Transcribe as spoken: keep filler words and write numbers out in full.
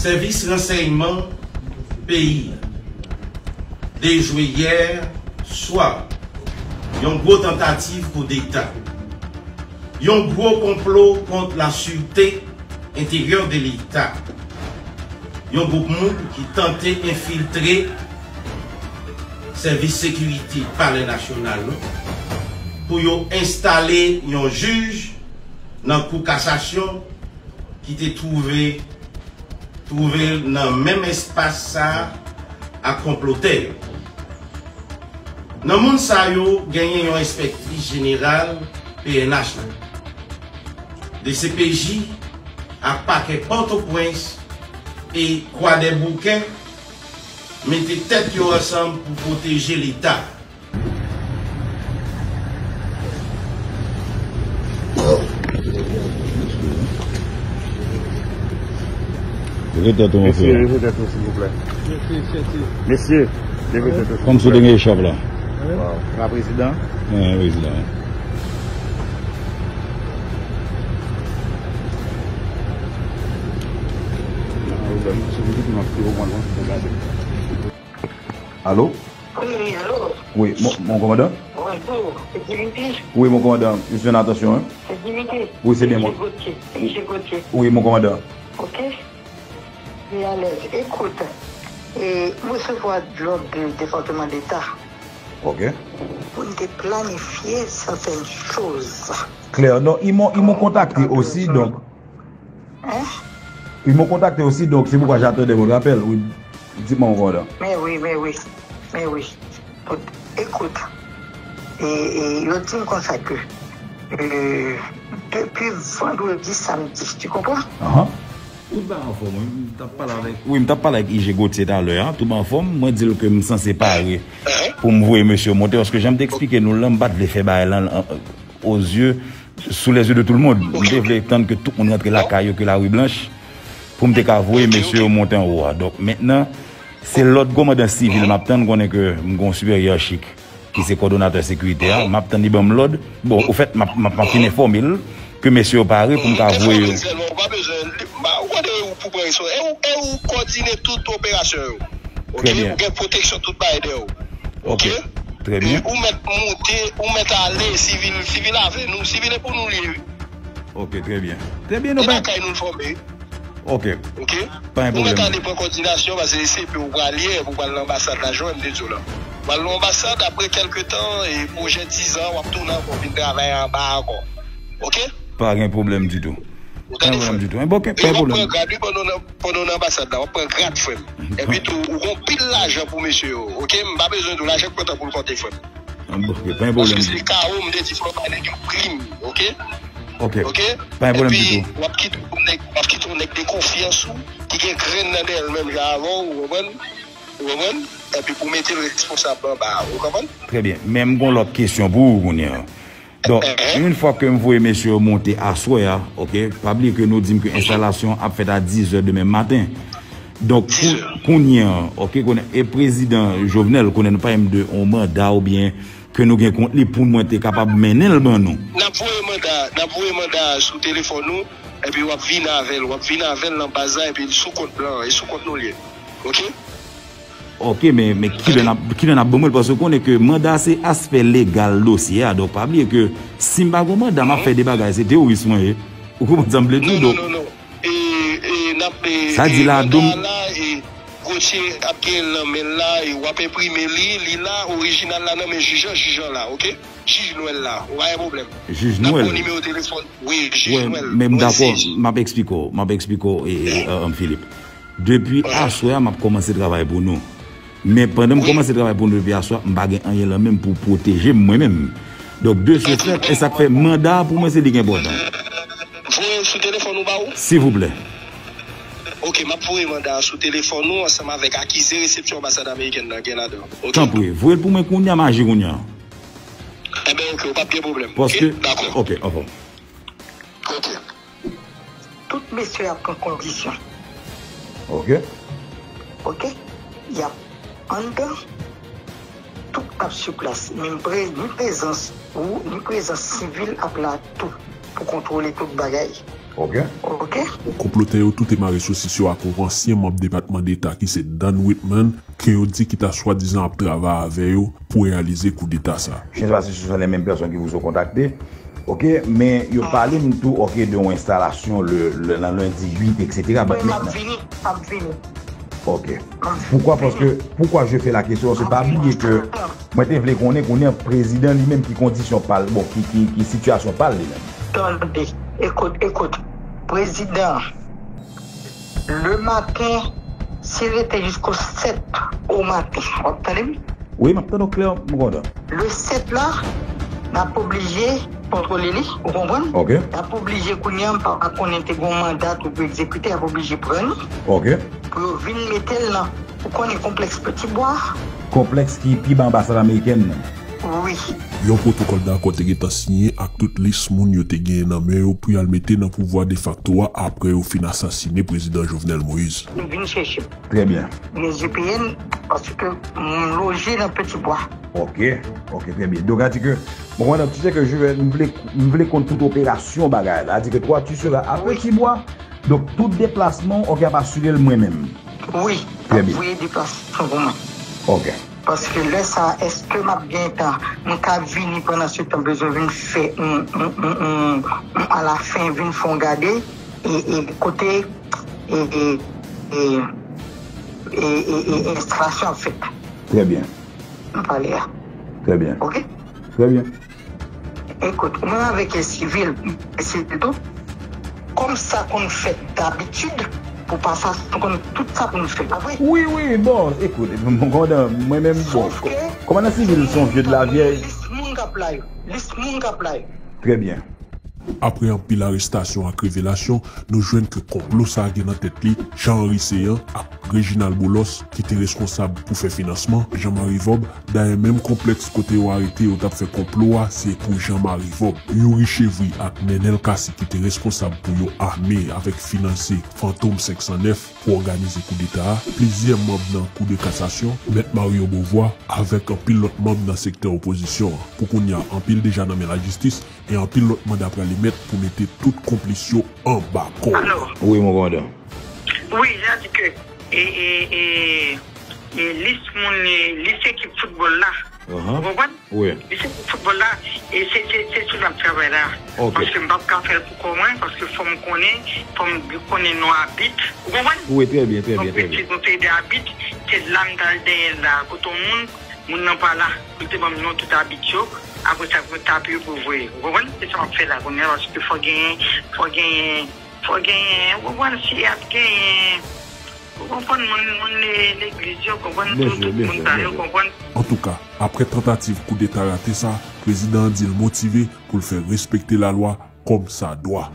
Sèvis ransèyman peyi a dejwe yè swa yon gwo tantativ koudeta, yon gwo konplo kont la sûreté intérieure de Leta, yon gwoup moun ki tante enfiltre sèvis sekirite Palè Nasyonal la pou yo enstale yon jij nan Kou Kasasyon ki te twouve twouve l nan menm espas sa a ak konplotè yo. Nan moun sa yo, genyen yon enspektris jeneral P N H la, D C P J ak pakè Pòtoprens e Kwadèboukè mete tèt yo ansanm pou pwoteje Leta. Leve tèt ou, monchè. Mesye, leve tèt ou, silvouplè. Mesye, leve tèt ou, silvouplè. Kòmsi w te gen echòp la. Waw. La prezidan. Wi, prezidan. Alo? Wi, wi, alo. Wi, mon, mon kòmandan? Bonjou, se Dimitri? Wi, mon kòmandan, je suis en attention, hein? Se Dimitri? Wi, se byen mwen. Wi, mon kòmandan. Ok. Li alèz. Ekout, e, m resevwa lòd de Depatman Deta. Ok. Pou n te planifye sètèn choz. Klè, non, ils m'ont, ils m'ont contacté aussi, donc. Hein? Ils m'ont contacté aussi, donc c'est pourquoi j'attendais votre appel. Oui, dites-moi, mon commandant. Men wi, men wi, men wi. Tout, ekout, e, e, yo di m konsa ke, e, depi vandredi, samdi, tu comprends? Ahan. Ou t pa anfòm, wi. M t ap pale avèk, wi, m t ap pale avèk I G Gauthier talè a. Tou anfòm, mwen di l ke m sanse pare pou m voye mesye yo monte, paske jan m te eksplike nou l lan, m pa t vle fè bagay lan, euh, aux yeux, sous les yeux de tout le monde. M te vle tann ke tout moun rantre lakay yo, ke lari blanch, pou m te ka voye mesye yo monte anwo a. Donk, mentnan, se lòd kòmandan sivil m ap tann, konnen ke m gen yon siperyè chik ki se kòdonatè sekirite a, m ap tann li ban m lòd. Bon, ofèt, m ap, m ap, m ap fin enfòme l ke mesye yo pare pou m ka voye yo. Sèlman, ou pa bezwen, ou pa, ou konnen ou pou pran respons. E ou, e ou kòdine tout operasyon yo. Ok? Trè byen. Ou gen pwoteksyon tout bagay dèyè w. Ok? Ok. Trè byen. E ou mèt monte, ou mèt ale, sivil, sivil avè nou, sivil e pou nou li ye, wi. Ok, trè byen. Trè byen, nou e pa lakay nou l fòme. Ok. Ok? Pa gen pwoblèm. Ou mèt ale pran kòdinasyon, paske se pou w pral ye, pou w pral nan anbasad la, jan m te di w la. W al nan anbasad, apre kèlke tan, e pwojè diz an, w ap tounen ankò, vin travay anba ankò. Ok? Pa gen pwoblèm ditou. Ou tande, frè m? Pa gen pwoblèm ditou. Enben, ok, pa gen pwoblèm. E w ap pran grad, wi, pandan w nan, pandan w nan anbasad la, w ap pran grad, frè m. Epi tou, ou gon pil lajan pou mesye yo, ok? M pa bezwen di w lajan k pran tan pou l konte, frè m. Enben, ok, pa gen pwoblèm ditou. Paske se kawo, m te di, fò w bay nèg yo prim, ok? Ok. Ok? Pa gen pwoblèm ditou. Epi, w ap kite yon nèg, w ap kite yon nèg de konfyans ou, ki gen grenn nan dèyè l menm jan avè w, ou konprann? Ou konprann? Epi pou mete l responsab anba a, ou konprann? Trè byen. Men m gon lòt kesyon pou ou kounye a. Donk, yon fwa ke m voye mesye yo monte aswè a, ok, pa bliye ke nou di m ke enstalasyon an ap fèt a diz è demen maten. Donk, kou-, kounye a, ok, konnen, e prezidan Jovenel, konnen nou pa menm de yon manda oubyen ke nou gen kont li pou mwen te kapab mennen l ban nou. N ap voye manda, n ap voye manda a sou telefòn ou, epi w ap vin avè l, w ap vin avè l nan baz la, epi l sou kont blan an, e sou kont nou l ye. Ok? Ok, men, men kilè n ap, kilè n ap ban mwen l, paske w konnen ke manda se aspè legal dosye a, donk pa bliye ke si m pa gen manda, m ap fè de bagay, se teworis mwen ye. Ou konprann sa m vle di w, donk. Non, non, non, non. E, e, n ap, e, sa di e, la, manda a la, e, Gauthier ap gen l nan men l la, e w ap enprime li, li la, orijinal la nan men jij an, jij an la, ok? Jij Nwèl la, ou pa gen pwoblèm. Jij Nwèl. N ap ba w nimewo telefòn, wi, jij Nwèl. Wi, men m dakò, m ap eksplike w, m ap eksplike w, e, e, e, Philippe. Depi aswè a, m ap kòmanse travay pou nou. Men pandan m kòmanse travay pou nou depi aswè, m pa gen anyen lan menm pou pwoteje m mwen menm. Donk, de ce fait, e sa k fè manda a pou mwen se li ki enpòtan. Voye l sou telefòn ou ba ou? Silvouplè. Ok, m ap voye manda a sou telefòn ou ansanm avèk akize resepsyon anbasad amerikèn nan gen ladan. Ok? Tanpri, voye l pou mwen kounye a, m aji kounye a. Enben, ok, ou p ap gen pwoblèm. Paske, ok, dakò. Ok, anfòm. Ok. Tout mesye ap pran kondisyon. Ok. Ok. Y ap anndan. Tout ap sou plas. Menm pre-, ni prezans ou, ni prezans sivil ap la tou pou kontwole tout bagay. Ok. Ok. Konplotè yo tou te mare sosis yo ak yon ansyen manm Depatman Deta ki se Dan Whitman, ke yo di ki ta swadizan ap travay avè yo pou reyalize koudeta sa. Je ne sais pas si ce sont les mêmes personnes qui vous ont contacté. Ok, men yo pale m tou, ok, de yon enstalasyon le, le, nan lendi uit, et cetera. But maintenant, m ap vini, m ap vini. Ok. Poukwa? Paske, poukwa je fais la question, se pa bliye ke mwen te vle konnen, konnen prezidan li menm ki kondisyon pa l, bon, ki, ki, ki sitiyasyon pa l li menm. Tande, ekout, ekout. Prezidan, le maten, si l rete jisko sèt o maten, w ap tande m? Wi, m ap tande w klè, m kontan. Le sèt la, n ap oblije kontwole li, ou konprann? Ok. N ap oblije kounye a, m pa konnen te gon manda tou pou egzekite, y ap oblije pran li. Ok. Pou yo vin mete l nan, ou konnen konplèks Petit Bois? Konplèks ki pi ba anbasad amerikèn nan. Wi. Yon pwotokòl dakò te gentan siyen ak tout lis moun yo te genyen nan men yo pou y al mete nan pouvwa defakto a apre yo fin asasine prezidan Jovenel Moïse. Nou vin chèche m. Trè byen. Gen G P N, paske m loje nan Petit Bois. Ok, ok, trè byen. Donk, a di ke, bon, mwen, tu sais que je vais, m vle, m vle konn tout operasyon bagay la. A di ke toi, tu seras à Petit Bois. Donk, tout deplasman, ok, ap asire l mwen menm. Wi, trè byen. Ap voye deplasman pou mwen. Ok. Paske lè sa, èske m ap gen tan, m ka vini pandan se tan, bezwen vin fè, m, m, m, m, m, alafen, vin fè yon gade, e, e, kote, e, e, e, e, e, e, enstalasyon ap fèt. Trè byen. M pale a. Trè byen. Ok? Trè byen. Ekout, mwen avèk sivil, sivil tou, kòm sa konn fèt dabitid, pou pa fason konn tout sa konn fèt, pa vre? Wi, wi, bon, ekout, mwen menm, bon, kòmandan sivil se yon vye de la vyèj. Lis moun k ap la yo, lis moun k ap la yo. Trè byen. Apre anpil arestasyon ak revelasyon, nou jwenn ke konplo sa a gen nan tèt li Jean Henry Céant ak Reginald Boulos, ki te reskonsab pou fè finansman Jean Marie Vob. Dayè, menm konplèks kote yo arete yo t ap fè konplo a, se pou Jean Marie Vob. Youri Chevry ak Nenel Cassy ki te reskonsab pou yo ame avèk finanse Fantom senk san nèf pou òganize koudeta a. Plizyè manm nan Kou de Kasasyon, Mèt Mario Beauvoir, avèk anpil lòt manm nan sektè opozisyon an. Pou kounye a, anpil deja nan men lajistis, e anpil lòt manda pral emèt pou mete tout konplis yo anba kòd. Alo. Wi, mon kòmandan. Wi, sa di ke, e, e, e, e, lis moun, e, lis ekip foutbòl la. Ou konprann? Wi. Lis ekip foutbòl la, e se, se, se sou l ap travay la. Ok. Paske m p ap ka fè l pou kò mwen, paske fò m konnen, fò m konnen non abit. Ou konprann? Wi, trè byen, trè byen, trè byen. Donk, se yon seri de abit, se la m t al dèyè l la, kote yon moun, moun nan pa la, pou l te ban m non tout abit yo, apre sa pou yo tape yo pou yo voye. Ou konprann? Se sa m ap fè la kounye a, paske fò genyen, fò genyen, fò genyen, ou konprann, si y ap genyen, ou konprann, moun, moun le-, legliz yo, ou konprann, tout, tout moun sa yo, ou konprann. Antouka, apre tantativ koudeta rate sa, prezidan an di l motive pou l fè respekte lalwa kòmsadwa.